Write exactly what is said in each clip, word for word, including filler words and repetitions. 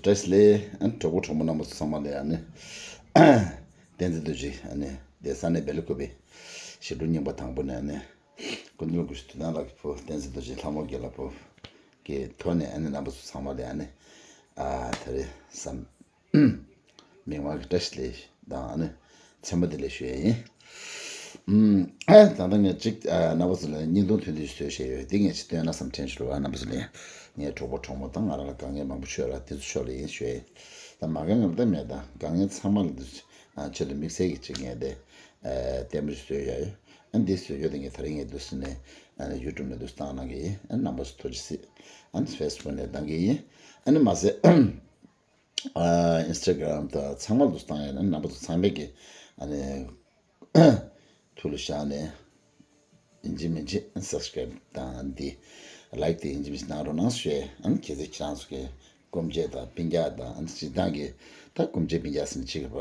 བཀྲ་ཤིས་བདེ་ལེགས། ཨ་ནི་གྲོགས་པོ་གྲོགས་མོ་རྣམ་པ་ཚོ་ཚང་མ་ལ་ཨ་ནི་བསྟན་འཛིན་རྡོ་རྗེ། ཨ་ནི་དེ་ས་གནས་སྦེལ་ཀོབ་པའི་ཞི་ཀྲོའུ་རྙིང་པ་དང་པོ་ནས་ཨ་ནི་སྐུ་མདུན་སྐུ་ཞབས་དོན་གྲུབ་ལགས་ཀྱི་བུ་བསྟན་འཛིན་རྡོ་རྗེ་ལྷ་མོ་དགེ་ལགས་བུ་གི་ཐོག་ནས་ཨ་ནི་རྣམ་པ་ཚོ་ཚང་མ་ལ་ཨ་ནི་ཨ་ད་རེས་སམ་མིག་དམར་གྱི་བཀྲ་ཤིས་བདེ་ལེགས་དང་ཨ་ནི་མཚན་མོ་བདེ་ལེགས་ཞུ་ཡ་ཡིན། ཨུམ། ད་ལྟ་ངས་གཅིག་ཨ་རྣམ་པ་ཚོ་ལ་བརྙན་ཐུང་ཐུང་ཐུང་ཞིག་བཟོས་བཞག་ཡོད། འདི་ངས་ཅིག་སྟོན་ན་བསམ་དྲན་བྱུང་ར། རྣམ་པ་ཚོ་ལ་ངའི་གྲོགས་པོ་གྲོགས་མོ་དང་ང་རང་ལ་དཀའ་ངལ་མང་པོ་ཤོར་ར། དེ་ཚོ་ཕྱོགས་ལ་ཡིན་ཞུ་ཡ་ཡིན། ད་མ་དཀའ་ངལ་ད་མེད། ད་དཀའ་ངལ་ཚང་མ་ལ་འདི་ཨ་ཆེད་དུ་དམིགས་བསལ་གྱི་ཅིག་ངས་དེ་ཨ་ལྟད་མོ་ཞིག་བཟོས་ཡ་ཡོད། ཨ་འདི་བཟོས་ཡོད་དེ་ངས་ད་རིང་ངས་འདུག་སེ་ནས་ཨ་ནི་ཡུ་ཊུབ་ནས་འདུག་སེ་བཏང་གནང་གི་ཡིན། ཨ་རྣམ་པ་ཚོ་ཐུགས་རྗེ་གཟིགས། ཨ་ནི་ཕེ་སི་བུག་ནས་བཏང་གི་ཡིན། ཨ་ནི་མ་ཟད། ཨ་ཨིན་སི་ཊ་གྷི་རམ་དང་ཚང་མ་ལ་འདུག་སེ་བཏང་ཡ་ཡིན། ཨ་ནི་རྣམ་པ་ཚོ་ཚང་མས་ཀྱི་ཨ་ནི་ཐུགས་ལ་བཞག་ནས་ཡིན་གཅིག་མིན་གཅིག་སབ་སི་ཀ་རེབ་དང་འདི་ལའིཀ་དེ་ཡིན་གཅིག་མིན་གཅིག་གནང་རོགས་གནང་ཞུ་ཡ་ཡིན། ཨ་ནི་གལ་སྲིད་ཁྱེད་རང་ཚོ་གི་སྐུ་མཆེད་དང་སྤུན་ཀྱག་དང་ཨ་ནི་སྤྱིར་བཏང་གི་ད་སྐུ་མཆེད་སྤུན་ཀྱག་ཟེར་ནས་བྱེད་ཀྱི་རེད་པ།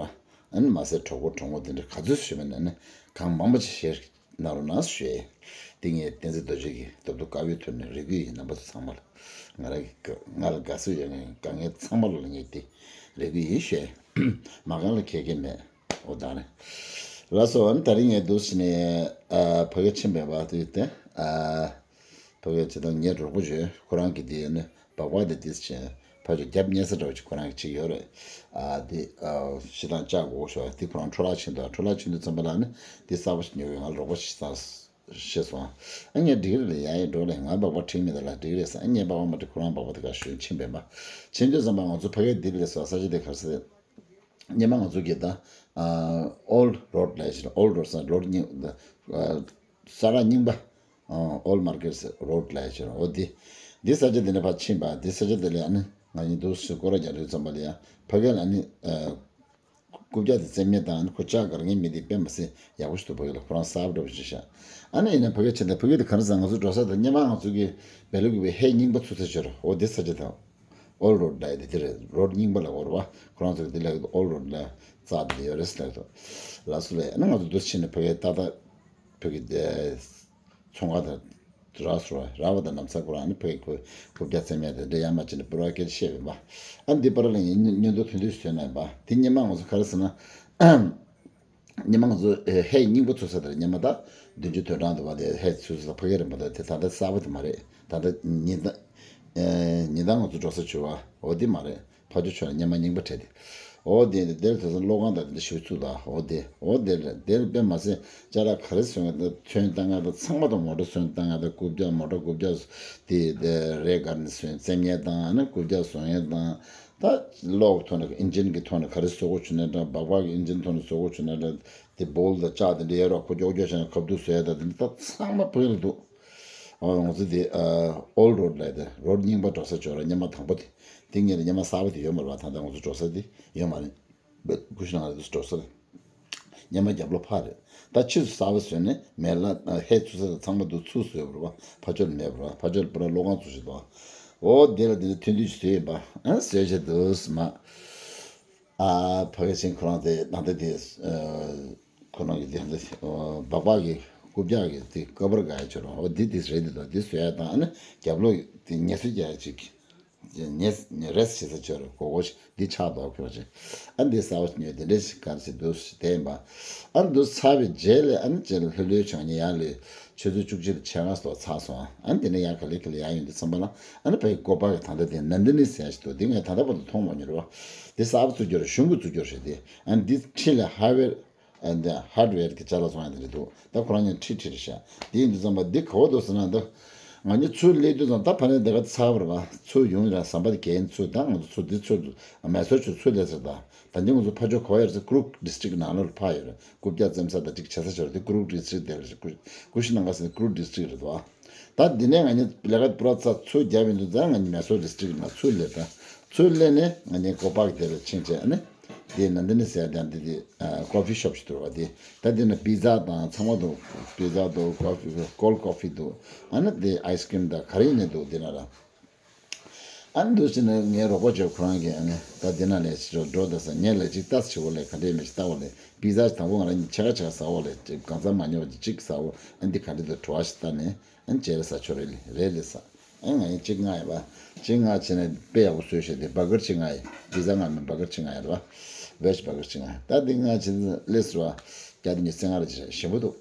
ཨ་ནི་མ་ཟད་གྲོགས་པོ་གྲོགས་མོ་དེ་འདྲ་ག་ཚོད་ཞུས་པ་ན་ཨ་ནི་གང་མང་པོ་ཅིག་ཤེར་གནང་རོགས་གནང་ཞུ་ཡ་ཡིན། དེ་ངས་བསྟན་འཛིན་རྡོ་རྗེ་གི་རྡོབ་རྡོབ་དཀར་པོའི་ཐོག་ནས་རེ་སྐུལ་ཡིན། རྣམ་པ་ཚོ་ཚང་མ་ལ། ང་རང་གི་ང་ལ་དགའ་བསུ་ཡོད་མཁན་དཀའ་ངལ་ཚང་མ་ལ་ངས་དེ་རེ་སྐུལ་ཡིན་ཞུ་ཡ་ཡིན། མ་གང་ལ་ཁེ་ཁེ་མེད། འོ་ད་རེད། ལགས་སོ། ཨ་ནི་ད་རིང་ངས་འདུག་སེ་ནས་ཨ་ཕ་གིར་ཕྱིན་པའི་བར་དུ་དེ་ཨ་ཕ་གིར་བྱེད་སྟངས་ངའི་གྲོགས་པོ་ཞིག་ཁོ་རང་གིས་དེ་ནི་སྦག་སྦག་དེ་དེ་བྱས་ཕར་ཚུར་རྒྱབ་ཉེ་ས་འདྲ་བོ་ཞིག་ཁོ་རང་གིས་བྱེད་ཀྱི་ཡོད་རེད། ཨ་དེ་ཨ་ཤི་སྟངས་བཅག་དགོས་ཤོག་དེ་ཁོ་རང་འཕྲོ་བརླག་ཕྱིན་འདུག་འཕྲོ་བརླག་ཕྱིན་དུས་ཙམ་པ་ལ་ནི་དེ་གསར་པ་ཞིག་ཉོ་གི། ང་ལ་རོགས་པ་ཞིག་བྱེད་སོང་། ཨ་ངས་འགྲིག་གི་རེད་ལབ། ཡ་ཡི་འགྲོ་ལབ། ང་སྦག་སྦག་ཁྲིད་མི་འདུག་ལབ། འགྲིག་གི་རེད་ཟེར། ཨ་ངས་སྦག་སྦག་མ་ཁྲིད། ཁོ་རང་སྦག་སྦག་དེ་ག་ཞུས་ཕྱིན་པས་མ། ཕྱིན་དུས་ཙམ་པ་ང་ཚོ་ཕ་གིར་འདི་ལས་སོ་ས་ཆ་དེ་ག་རེ་ཟེར། སྔོན་མ་ང་ཚོ་གི་ད་ཨ་ཨོལ་རོཌ་ལབ་ཡ་ཞིག་རེད། ཨོལ་རོཌ་ཟེར་ན་རོཌ་རྙིང་ཨ་ས་ར་རྙིང་པ། ཨ་ཨོལ་མར་ཀེཊ་ཟེར་རོཌ་ལབ་ཡ་ཞིག་རེད། འོ་དེ་འདི་ས་ཆ་དེ་ནས་ཕར་ཕྱིན་པ། འདི་ས་ཆ་དེ་ལ་ཨ་ནི་ང་གཉིས་འདུག་སེ་སྐོར་ར་རྒྱག་དུས་ཙམ་པ་ལ་ཡ་ཕ་གི་ལ་ཨ་ནི་ཨ་རྐུབ་བཀྱག་དེ་བཙེམ་མཁན་དང་ཨ་ནི་ཁོ་ལྕགས་འགར་མཁན་མི་དེ་དཔེ་མི་སྲིད་ཡག་པོ་ཞིག་འདུག་ཕ་གི་ལ་ཁོ་རང་གསར་པ་འདྲ་པོ་ཞིག་བཞག་ཨ་ནི་ཡིན་ན་ཕ་གི་ཕྱིན་ད་ཕ་གི་དེ་ག་རེ་ཟེར། ང་ཚོ་འགྲོ་ས་དང་སྔོན་མ་ང་ཚོ་གི་སྦེལ་ཀོབ་ཀྱི་ཕའི་རྙིང་པ་ཚུགས་ས་ཆ་རེད། འོ་དེ་ས་ཆ་དང་། ཨོལ་རོཌ་ལབ་ཡ་དེ་དེ་རེད། རོཌ་རྙིང་པ་ལབ་དགོས་རེད་པ། ཁོ་རང་ཚོ་གི་དེ་ལབ་ཀྱི་འདུག་ཨོལ་རོཌ་ལབ་རྩ་དེ་ཡོད་རེད་ཟེར་ལབ་ཀྱི་འདུག་ལགས་སོ་ལགས། ཨ་ནི་ང་ཚོ་འདུག་སེ་ཕྱིན་ནས་ཕ་གིའི་ཏག་ཏག་ཕ་གི་དེ་ཚོང་ཁང་དང་རག་སོང་། རག་པ་དང་ལམ་སང་ཁོ་རང་ཨ་ནི་ཕ་གི་ཁོ་རྐུབ་བཀྱག་བཙེམ་ཡ་དེ་འདྲ་ཡར་མར་ཕྱིན་ནས་པུ་ར་སྐད་ཆ་བཤད་པས་མ། ཨ་ནི་འདི་པར་ལ་ངས་བརྙན་ཐུང་ཐུང་ཐུང་ཞིག་བཟོས་ནས་པ། དེ་སྔོན་མ་ང་ཚོ་ག་རེ་ཟེར་ན། སྔོན་མ་ང་ཚོ་ཨེ་ཕའི་རྙིང་པ་ཚུགས་ས་དེར་སྔོན་མ་ད་བདུན་ཅུ་དོན་གྲངས་འདུག་པ། དེ་ཕའི་ཚུགས་ས་ཕ་གི་རིམ་པ་དང་དེ་ད་ལྟ་གསར་པ་དེ་མ་རེད། ད་ལྟ་ཉིན་ལྟར་ཨེ་ཉིན་ལྟར་ང་ཚོ་འགྲོ་ས་བྱུང་བ་འོ་དེ་མ་རེད། ཕར་ཕྱོགས་ཕྱོགས་ནས་སྔོན་མ་རྙིང་པ་བྲལ་ཏེ། འོ་དེ་དེར་དེ་ཚོ་གློག་ཁང་དང་དེ་འདྲ་ཞིག་བཙུགས་དང་། འོ་དེ་འོ་དེ་རེད། དེར་དཔེ་མ་སྲིད་ཅ་ལག་ག་རེ་བཟོ་མཁན་དང་ཚོན་བཏང་མཁན་དང་ཚང་མ་དང་མོ་ཊ་ཚོན་བཏང་མཁན་དང་རྐུབ་བཀྱག་མོ་ཊ་རྐུབ་བཀྱག་དེ་དེ་རེད་ག་ནས་ཚོན་བཙེམ་མཁན་དང་ཨ་ནི་རྐུབ་བཀྱག་བཟོ་མཁན་དང་། ད་གློག་གི་ཐོག་ནས་ཨིན་ཇིན་གྱི་ཐོག་ནས་ག་རེ་བཟོ་དགོས་བྱུང་ན་འདྲ། སྦག་སྦག་གི་ཨིན་ཇིན་ཐོག་ནས་བཟོ་དགོས་བྱུང་ན་འདྲ། དེ་བོལ་དང་ལྕགས་དེ་འདྲ་ཡོད་རེད་པ། ཁོ་ཀྱོག་ཀྱོག་བྱས་ནས་ཁ་བསྡུ་བཟོ་ཡ་དང་དེ་འདྲ་ད་ཚང་མ་ཕ་གི་ལ་འདུག་ཨ་ང་ཚོ་དེ་ཨ་ཨོལ་རོཌ་ལབ་ཡ་དེ་རོཌ་རྙིང་པ་འགྲོ་ས་ཅིག་ཡོད་རེད། སྔོན་མ་དང་པོ་དེ། དེ་སྔོན་ལ་སྔོན་མ་གསར་པ་དེ་ཡོད་མ་རེད་པ། ད་ལྟ་ང་ཚོ་འགྲོ་ས་དེ་ཡོད་མ་རེད། སྐུ་ཞབས་ལགས་ང་ཚོ་འགྲོ་ས་དེ། སྔོན་མ་རྒྱབ་ལོགས་ཕར་རེད། ད་ཕྱིས་སུ་གསར་པ་བཟོས་ནས་མེད་ལ། ཕའི་ཚུགས་ས་དང་ཚང་མ་འདུག་ཚུར་བཟོས་པ་རེད་པ། ཕར་ཕྱོགས་ལ་མེད་པ་རེད་པ། ཕར་ཕྱོགས་ལ་པུ་ར་གློག་ཁང་བཙུགས་བཞག་འདུག་འོ་དེ་ལ་དེ་འདྲ་ཐུང་ཐུང་ཞིག་བཟོས་ཡིན་པ། ཨ་བཟོས་བྱས་འདུག་སེ་མ། ཨ་ཕ་གི་ཕྱིན་ཁོ་རང་དེ་ད་ལྟ་དེ་ཨ་ཁོ་རང་གི་དེ་ད་ཨ་སྦག་སྦག་གི་རྐུབ་བཀྱག་གི་དེ་ཀ་བར་ག་ཡ་ཆོ་རང་འོ་དེ་དེ་རེད་འདུག་དེ་བཟོ་ཡ་དང་ཨ་ནི་རྒྱབ་ལོགས་དེ་ཉལ་ས་རྒྱག་ཡ་ཅིག་ཉལ་ཉལ་རེས་བྱེད་ས་ཆོ་རང་སྒོར་སྒོར་ཞིག་འདི་ཆགས་འདུག་ཁྱོད་ཅིག་ཨ་འདི་གསར་པ་ཉོས་དེ་འདྲ་ཞིག་ག་རེ་ཞིག་འདུག་ཞིག་བསྡད་ཡིན་པ། ཨ་འདུག་ཚར་བའི་རྗེས་ལ་ཨ་ནི་རྗེས་ལ་ལྷོད་ལྷོད་བྱུང་ནས་ཡར་ལ་ཆུ་ཚོད་བཅུ་གཅིག་དང་ཕྱེད་ཀ་ཙམ་ཚར་སོང་། ཨ་ནི་དེ་ནས་ཡར་ག་ལེ་ག་ལེ་ཡར་ཡོང་དུས་ཙམ་པ་ལ་ཨ་ནི་ཕ་གི་སྒོ་པར་གྱི་ད་ལྟ་དེ་ནན་ད་ནི་ཟེར་ཡ་ཞིག་འདུག་དེ་ངས་ད་ལྟ་བར་དུ་མཐོང་མ་མྱོང་རེད་པ། དེ་གསར་པ་བཙུགས་རྒྱུ་རེད། གཞུང་གིས་བཙུགས་རྒྱུ་རེད་དེ། ཨ་ནི་འདི་འཁྲིས་ལ་ཧར་ཝེར། ཨ་འདི་ཧར་ཝེར་གྱི་ཅ་ལག་བཙོང་ཡ་དེ་འདྲ་འདུག་ད་ཁོ་རང་གཉིས་ཁྲིད་ཁྲིད་རེད་ཤག་དེ་ཡིན་དུས་ཙམ་པ་འདི་ག་བ་འདུག་ཟེར་ན་འདི། ང་གཉིས་ཚུར་སླེབས་དུས་ཙམ་ད་ཕ་ནས་འདི་ག་ཚར་བ་རེད་པ། ཚུར་ཡོང་ར་ཟམ་པ་དེ་གས་ཚུར་ད་ང་ཚོ་ཚུར་འདི་ཚུར་མེ་སོར་ཆུ་ཚུར་སླེབས་ཟེར། ད་ད་འདི་ང་ཚོ་ཕ་ཕྱོགས་ག་བ་ཡོད་ཟེར་ཀུ་རུག་ཌི་སི་ཊིག་ནང་ལོགས་ལ་ཕར་ཡོད་རེད། རྐུབ་བཀྱག་བཙེམ་ས་དང་ཅིག་བྱེད་ས་ཆོ་རེད། དེ་ཀུ་རུག་ཌི་སི་ཊིག་དེ་རེད། ཀུ་ཀུ་ཤི་ན་གྷར་ཟེར་ཀུ་རུག་ཌི་སི་ཊིག་རེད་དོ། ད་འདི་ནས་ང་གཉིས་ལས་ཀ་པུ་ར་ཚ་ཚུར་རྒྱབ་ཡོང་དུས་ཙང་ང་གཉིས་མེ་སོར་ཌི་སི་ཊིག་ནང་ཚུར་སླེབས་ད། ཚུར་སླེབས་ནས་ང་གཉིས་སྒོ་པར་གྱི་དེ་ལ་ཕྱིན་བྱས་ཨ་ནི། དེ་ནན་ད་ནི་ཟེར་ཡ་དེ་འདི་དེ་ཀོ་ཕི་ཤོབ་ཞིག་འདུག་པ། དེ་ད་དེ་ན་པི་ཛ་དང་ཚང་མ་འདུག་པི་ཛ་འདུག་ཀོ་ཕི་ཀོལ་ཀོ་ཕི་འདུག་ཨ་ནི་དེ་ཨའི་སི་ཀི་རིམ་དང་ག་རེ་ཡིན་ནའི་འདུག་དེ་ན་ར། ཨ་ནི་འདུག་ཟེར་ནས་ངའི་རོགས་པ་ཚོས་ཁོ་རང་གིས་ཨ་ནི་ད་དེ་ན་ལས་ཞིག་འགྲོ་འགྲོ་ད་ས་ངས་ལས་ཅིག་ལྟ་ཞིག་འོ་ལས་ག་འདྲས་མེད་ཞིག་ལྟ་འོ་ལས་པི་ཛ་ཞིག་དང་པོ་ང་རང་གཉིས་ཕྱེད་ཀ་ཕྱེད་ཀ་ཟ་འོ་ལས་ཅིག་གང་ཟ་མ་ཉོ་བ་ཅིག་ཅིག་ཟ་འོ། ཨ་ནི་འདི་ག་འདྲས་འདུག་བྲོ་བ་ཞིག་ལྟ་ནས་ཨ་ནི་བྱས་རེད་ཟ་ཆོག་རེད་ལས་རེད་ལས་ཟ། ཨེ་ང་ཡིན་གཅིག་ལྔ་ཡིན་པ། གཅིག་ལྔ་བྱས་ནས་དཔེ་ཡག་པོ་བཟོས་བྱས་ཏེ་བར་གར་གཅིག་ལྔ་ཡིན། པི་ཛ་ལྔ་མིན་བར་གར་གཅིག་ལྔ་ཡིན་རེད་བ། ཝེཇ་བར་གར་གཅིག་ལྔ་ཡིན། ད་འདི་ལྔ་བྱས་ནས་ལེས་རེད་བ། བརྒྱ་དང་ཉི་ཤུ་རྩ་ལྔ་རེད་བྱས་ཞིམ་པོ་འདུག་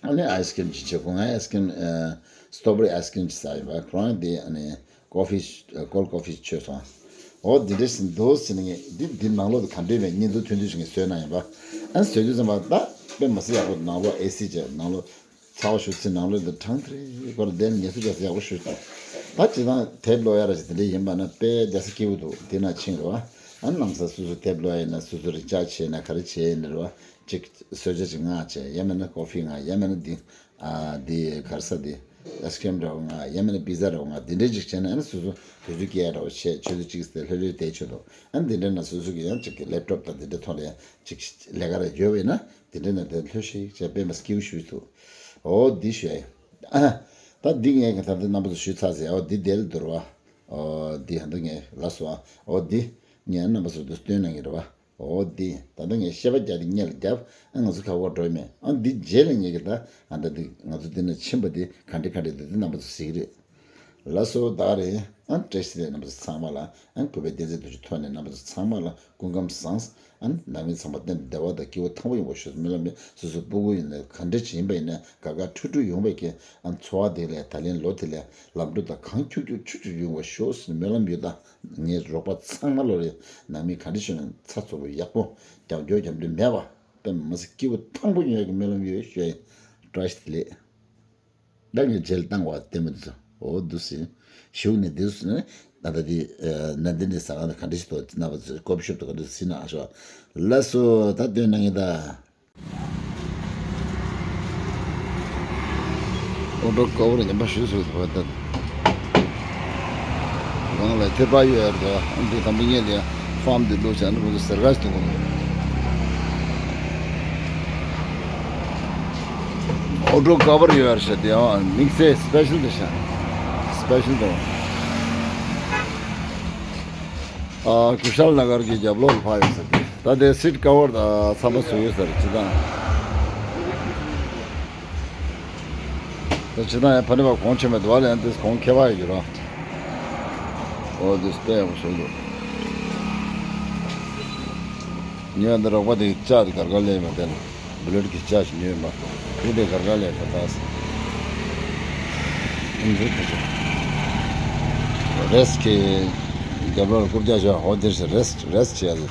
ཨ་ནི་ཨའི་སི་ཀྲིམ་ཅིག་མཆོད་ཁོ། ང་ཨའི་སི་ཀྲིམ་ཨ་སི་ཊོ་བེ་རི་ཨའི་སི་ཀྲིམ་ཅིག་ཟ་ཡིན་པ། ཁོ་རང་དེ་ཨ་ནི་ཀོ་ཕི་ཀོལ་ཀོ་ཕི་མཆོད་སོང་། འོ་འདི་འདྲ་ཞིག་འདུག་ཟེར་ནས་ངས་འདི་འདི་ནང་ལོགས་དེ་ག་འདྲས་མེད་བརྙན་ཐུང་ཐུང་ཐུང་ཞིག་ངས་བཟོས་གནང་ཡིན་པ། ཨ་ནི་བཟོས་དུས་ཙམ་པ་ད་དཔེ་མི་སྲིད་ཡག་པོ། ནང་ལོགས་ཨེ་སི་བྱས། ནང་ལོགས་ཚ་བ་ཞུ་ཚེ་ནང་ལོགས་འདི་ཁྲང་ཁྲི་ཁོ་ར་བསྡད་ནས་ངལ་གསོ་རྒྱག་ས་ཡག་པོ་ཞིག་འདུག་ད་སྤྱིར་བཏང་དེབ་ཀློག་ཡ་ར་ཞིག་དེ་འདྲས་ཡིན་པ་ན་དཔེ་བསྡད་ས་སྐྱིད་པོ་འདུག་དེ་ན་ཕྱིན་རེད་བ། ཨ་ནི་ལམ་སང་སོ་སོ་དེབ་ཀློག་ཡ་ཡིན་ན། སོ་སོ་རི་ཅར་ཇི་བྱས་ན། ག་རེ་བྱས་ཡིན་ན་རེད་བ། གཅིག་གསོལ་ཇ་ཅིག་མངགས་བྱས། ཡང་མིན་ན་ཀོ་ཕི་མངགས། ཡང་མིན་ན་འདི་ཨ་འདི་ག་རེ་ཟེར། འདི་ཨའི་སི་ཀྲིམ་འདྲ་བོ་མངགས། ཡང་མིན་ན་པི་ཛ་འདྲ་བོ་མངགས། འདི་འདྲས་ཅིག་བྱས་ན་ཨ་ནི་སོ་སོ་དུས་ཚོད་སྐྱེལ་ཡ་འདྲ་བོ་བྱས། ཆུ་ཚོད་གཅིག་ཙམ་ལྷོད་ལྷོད་བསྡད་ཆོག་འདུག་ཨ་ནི་འདི་འདྲས་ན་སོ་སོ་གི་ཡང་གཅིག་གི་ལེབ་ཊོབ་དང་འདི་འདྲས་ཐོག་ལ་ཡང་གཅིག་ལས་ཀ་ར་ཡོད་པ་ཡིན་ན། དེ་འདྲས་ན་དེ་ལྷོད་ཤིག་བྱས། དཔེ་མི་སྲིད་སྐྱིད་པོ་ཞིག་འདུག་འོ་འདི་ཞུ་ཡ་ཡིན། ཨ་ད་འདི་ངས་ག་ད་ལྟ་རྣམ་པ་ཚོ་ཞུས་ཚར་ཟིན། འོ་འདི་དེ་ལ་འདུག་རེད་བ། འོ་འདི་ཧ་ད་ངས་ལབ་སོང་། འོ་འདི་ངས་རྣམ་པ་ཚོ་འདི་སྟོན་གནང་གི་རེད་བ། འོ་འདི་ད་ལྟ་ངས་བཤད་པ་རྒྱག་དེ་སྔོན་ལ་རྒྱབ། ཨ་ང་ཚོ་ག་པར་འགྲོ་ཡི་མེད། ཨ་འདི་རྗེས་ལ་ངས་གི་ད་ཨ་ད་འདི་ང་ཚོ་འདི་ནས་ཕྱིན་པ་འདི་ག་འདྲས་ག་འདྲས་འདུག་འདི་རྣམ་པ་ཚོ་གཟིགས་རེད། ལགས་སོ། ད་རེད། ཨ་བཀྲ་ཤིས་བདེ་ལེགས། རྣམ་པ་ཚོ་ཚང་མ་ལ་ཨ་གུས་པའི་བདེན་ཚིག་ཐུགས་རྗེ་ཐོག་ནས་རྣམ་པ་ཚོ་ཚང་མ་ལ་སྐུ་ཁམས་བཟང་། ཨ་ནང་མི་ཚང་མ་གཏན་དུ་བདེ་བ་དང་སྐྱིད་པོ་ཐང་པོ་ཡོང་བ་ཞུ། སྨོན་ལམ་ཡོད། སོ་སོ་སྤུ་གུ་ཡིན་ན་ག་འདྲ་ཅིག་ཡིན་པ་ཡིན་ན་དགའ་དགའ་སྤྲོ་སྤྲོ་ཡོང་བའི་གི། ཨ་འཚོ་བ་དེ་ལས་ད་ལན་ལོ་དེ་ལས་ལམ་འགྲོ་དང་གང་ཁྱུག་ཁྱུག་ཆུ་ཆུ་ཡོང་བ་ཞུ་ཟེར་སྨོན་ལམ་ཡོད། ད་ངའི་རོགས་པ་ཚང་མ་ལོ་རེ་ནང་མི་ག་འདྲ་ཞིག་ན་ཚ་ཚོ་བོ་ཡག་པོ་རྒྱབ་སྐྱོར་རྒྱབ་འདྲི་མེད་པ། དཔེ་མི་སྲིད་སྐྱིད་པོ་ཐང་པོ་ཡོང་ཡ་གི་སྨོན་ལམ་ཡོད་ཞུ་ཡ་ཡིན། བཀྲ་ཤིས་བདེ་ལེགས། ད་ངས་རྗེས་ལ་བཏང་བ་ལྟད་མོ་འདི་ཚོ། འོ་འདུག་སེ་གཞུག་ནས་འདི་ཚོ་ནི་ད་ལྟ་འདི་ན་འདི་འདི་ཟ་ཁང་ལ་ག་འདྲ་ཞིག་འདུག་རྣམ་པ་ཚོས་ཀོ་ཕི་ཤོབ་དུ་ག་འདྲ་ཟིན་ན་ཨ་ཤོ། ལགས་སོ། ད་སྟོན་གནང་གི་ད། ཨོ་ཏོ་ཀ་བར་ཉམས་པ་ཞུ་སོ་བ་ད། རང་ལ་ཐེར་པ་ཡོད་ཡ་རེད། ཨ་འདི་དམ་པའི་ཉེ་ལ་ཡ་ཕམ་འདི་ལོ་ཆ་ནི་བོ་ཟེར་ག་ཞིག་འདུག་གོ། ཨོ་ཏོ་ཀ་བར་ཡོད་ཡ་རེད་ཤག་དེ་ཨ་དམིགས་བསལ་སི་པེ་ཤལ་དེ་ཤག་སི་པེ་ཤལ་དེ། ཨ་ཀུ་ཤལ་ན་གར་གྱི་རྒྱབ་ལོགས་ལ་ཕར་ཡོད་ས་དེ། ད་དེ་སིཊ་ཀ་བར་ད་ཚང་མ་བཟོས་ཡོད་ས་རེད། སྤྱིར་བཏང་། ད་སྤྱིར་བཏང་ཡང་ཕ་ནི་བ་གོང་ཆེན་མོ་འདུག་བ་ལ་ཡང་དེ་གོང་ཁེ་བ་ཡོད་ཀྱི་རོ། འོ་དེ་སྟེ་ཡག་པོ་བཟོས་འདུག་ངས་འདི་རོགས་པ་དེ་ལྕགས་དེ་གར་གར་ལས་མ་བསྟན། བུ་ལེཊ་གི་ལྕགས་ཤིག་ཉོས་ཡིན་པ། དེ་དེ་གར་གར་ལས་ད་ད་ཟེར། ཨིན་ཟེར་ཁ་ཆེ། རེས་ཀྱི་རྒྱབ་ལོགས་ལ་རྐུབ་བཀྱག་བྱས། འོ་དེར་ཟེར། རེས་རེས་བྱས་ཡ་དེ།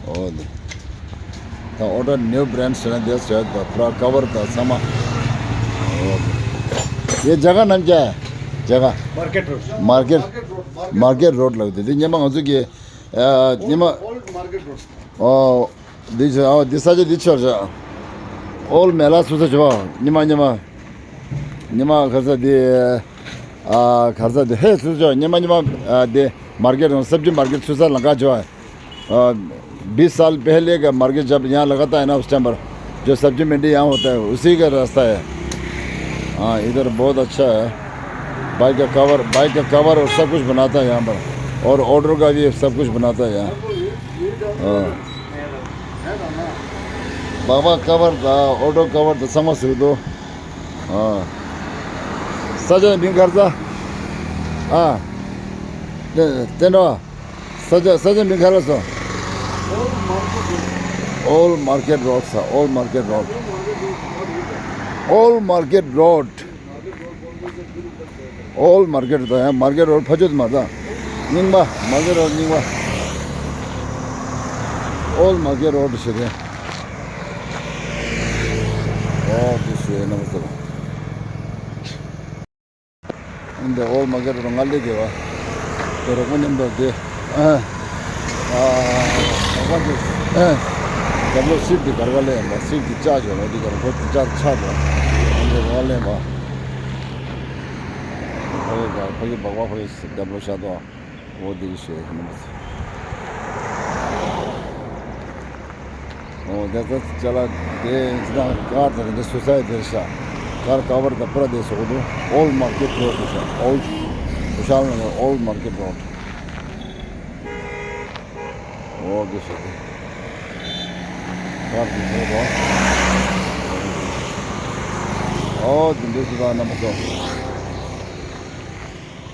འོ་དེ། ད་ཨོ་ཏོ་ནིའུ་བྷི་རེན་ཌི་བཟོས་ན་དེ་བཟོས་པ་པུ་ར་ཀ་བར་དང་ཚང་མ། འོ་དེ། ཡེ་ཇ་ག་ནམ་ཀྱ། ཇ་ག། མར་ཀེཊ་རོཌ། མར་ཀེཊ། མར་ཀེཊ་རོཌ་ལབ་དེ། དེ་སྔོན་མ་ང་ཚོ་གི་ཨ་སྔོན་མ། ཨོལ་མར་ཀེཊ་རོཌ། ཨོ། འདི་ཆ་ཨོ་འདི་ས་ཆ་འདི་ཆོར་ཆ། ཨོལ་མེ་ལ་ཚུགས་ས་ཆོ། སྔོན་མ་སྔོན་མ། སྔོན་མ་ག་རེ་ཟེར་འདི། ཨ་ག་རེ་ཟེར་འདི་ཧེ་ཚུགས་ཆོ། སྔོན་མ་སྔོན་མ་ཨ་འདི་མར་ཀེཊ་རོཌ། སབ་ཇི་མར་ཀེཊ་ཚུགས་ས་ལམ་ཁ་ཆོ། ཨ་बीस साल पहले का मार्केट जब यहाँ लगाता है ना, उस टाइम पर जो सब्जी मंडी यहाँ होता है, उसी का रास्ता है। हाँ, इधर बहुत अच्छा है। बाइक का कवर, बाइक का कवर और सब कुछ बनाता है यहाँ पर, और ऑटो का भी सब कुछ बनाता है यहाँ। ཨ། སྦག་སྦག་ཀ་བར་དང་ཨོ་ཏོ་ཀ་བར་དང་ཚང་མ་བཟོས་འདུག་ཨ། ས་ཆ་མིང་ག་རེ་ཟེར། ཨ། དེ་དེ་འདྲ། ས་ཆ་ས་ཆ་མིང་ག་རེ་ཟེར། Old Market Road ཟེར། Old Market Road། Old Market Road། Old Market དང་ཡང་མར་ཀེཊ་རོཌ་ཕ་ཆོད་མ་རེད། རྙིང་པ། མར་ཀེཊ་རོཌ་རྙིང་པ། Old Market Road ཞེས་རེད། ཨོ་དེ་ཞེས་ན་མ་ཟེར། འདི་Old Market Road ང་ལས་དགེ་བ། དེ་རོགས་པ་མཉམ་དུ་དེ། ཨ། ཨ། རོགས་པ་དེ། ཨ། རྒྱབ་ལོགས་སིཊ་དེ་གར་ག་ལས་ཡིན་པ། སིཊ་དེ་ལྕགས་ཡོད་ལ་དེ་གར་ཁོ་དེ་ལྕགས་ཆག་འགྲོ། འདི་རོགས་ལེན་པ། ཁོ་ཡི་ག་ཁོ་ཡི་སྦག་སྦག་ཁོ་ཡི་རྒྱབ་ལོགས་ཤ་དོ། འོ་དེ་གི་ཞེས་ནི་མ་ཟེར། འོ་དེ་ཚོ་ཅ་ལག་དེ་ཅི་དང་ཀར་དང་དེ་འདྲ་བཟོ་ས་ཡི་དེར་ཤ། ཀར་ཀ་བར་དང་པུ་ར་དེ་བཟོ་གི་འདུག Old Market Road དེ་ཤ། Old ཀུ་ཤལ་ནང་གི་Old Market Road། འོ་དེ་ཤ་དེ། ཀར་དེ་བཟོ་གི་འདུག་འོ་དེ་འདྲ་ཅི་དང་རྣམ་པ་ཚོ།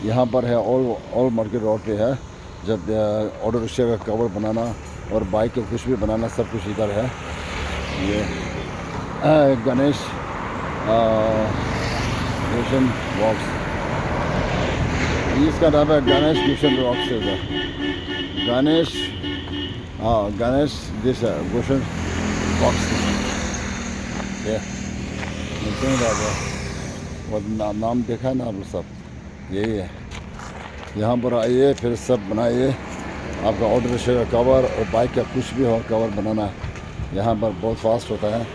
यहाँ पर है, ओल्ड, ओल्ड मार्केट रोड पे है। जब, अ, ऑटो रिक्शा का कवर बनाना और बाइक का कुछ भी बनाना, सब कुछ इधर है। ये, अ, गणेश, अ, गुलशन वॉक्स। इसका नाम है गणेश गुलशन वॉक्स है इधर। गणेश, हाँ, गणेश, दिस है, गुलशन वॉक्स। ये, मिलते हैं दादा। वो ना-, नाम देखा है ना आप लोग सब? यही है। यहाँ पर आइए, फिर सब बनाइए। आपका ऑटो रिक्शा का कवर और बाइक का कुछ भी हो, कवर बनाना यहाँ पर बहुत फास्ट होता है।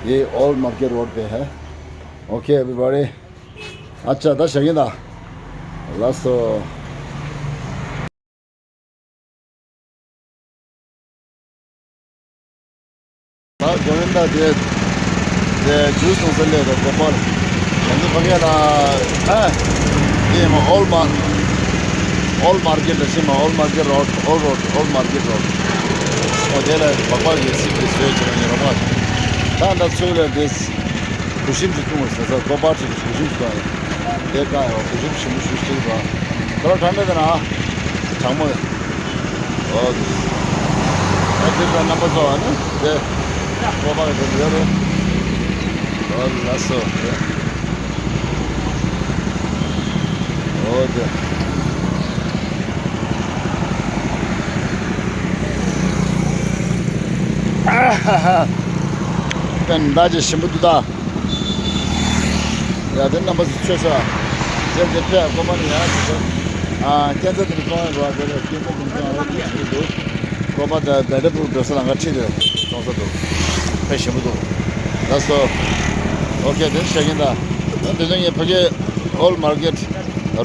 ये ओल्ड मार्केट रोड पे है। OK, everybody. अच्छा, ད་བཞག་གི་ཡིན་ད། ལགས་སོ། ད་གོ་ཡིན་ད་དེ། དེ་ཇུས་སོང་ཟེར་ལས་རོ་གོ་པར། ཡང་ནི་ཕ་གི་ལ། ཨ། དེ་མ་ཨོལ་མ། ཨོལ་མར་ཀེ་ཊི་ལ་ཤི་མ་ཨོལ་མར་ཀེ་ཊི་རོ་ཨོལ་རོ་ཨོལ་མར་ཀེ་ཊི་རོ། ཨོ་དེ་ལ་བག་པ་གི་སི་གི་སོས་ཀྱི་རོ་ཉི་རོ་པ། ད་ད་ཚུར་ལ་དེ། གུ་ཤིམ་ཅིག་བཏུང་བ་ཟེར་ས་གོ་པ་ཅིག་གུ་ཤིམ་ཅིག་བཏུང་བ། དེ་ཀ་ཡོ་གུ་ཤིམ་ཞིམ་པོ་ཞུ་ཞིག་བཏུང་བ། ད་ལོ་དྲང་འདྲ་དེ་ན། དྲང་མོ། ཨོ། ད་དེ་ད་རྣམ་པ་ཚོ་བ་ནི་དེ། གོ་པ་གི་དེ་ཡོད་རེད། ཨོ་ལ་སོ། ཨོ་དེ། ཨ་ཧ་ཧ། པན་ད་ཅི་ཞིམ་པོ་འདུག་ད། ཡ་དེ་རྣམ་པ་ཚོ་ཆོས་ས། ཅན་དེ་ཕེ་ཀོ་པ་ནི་ཡ་ཅི་ས། ཨ་ཁྱེད་ཚོ་དེ་གཙང་བ་ར་དེ་ལ་ཁྱེད་ཚོ་དེ་གཙང་བ་ཅི་ཞིག་འདུག་ཀོ་པ་དེ་བེ་ཏྲ་པུར་འགྲོ་ས་ལ་ང་ཁྲིད་དེ་གཙང་ས་འདུག་ཕེ་ཞིམ་པོ་འདུག་ལགས་སོ། ཨོ་ཁེ་དེ་ཤ་ཀིན་ད། ད་དེ་ཚོ་ངས་ཕ་གི་ཨོལ་མར་ཀེ་ཊི་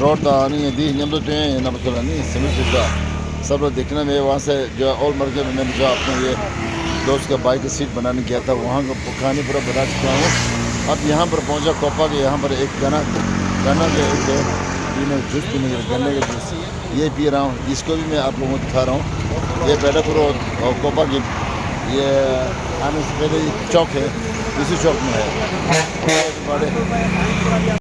རོ་ཌི་དང་ནི་ངས་འདི་མཉམ་དུ་སྟོན་ཡ་ཡིན། རྣམ་པ་ཚོ་ལ་ནི་སེམས་ལ་ཞིག་ད་སབ་ལ་དེ་ཁྱི་ན་མེ་དབང་སེ། जो ओल्ड मार्केट में मैंने जो आपको ये दोस्त का बाइक की सीट बनाने गया था, वहाँ का कहानी पूरा बता चुका हूँ। अब यहाँ पर पहुँचा कोपा के, यहाँ पर एक गन्ना, गन्ना के एक है, पीने जूस पीने के लिए, गन्ने के जूस, ये पी रहा हूँ। इसको भी मैं आप लोगों को दिखा रहा हूँ। ये बेटापुर और, और कोपा की, ये आने से पहले एक चौक है, इसी चौक में है। बड़े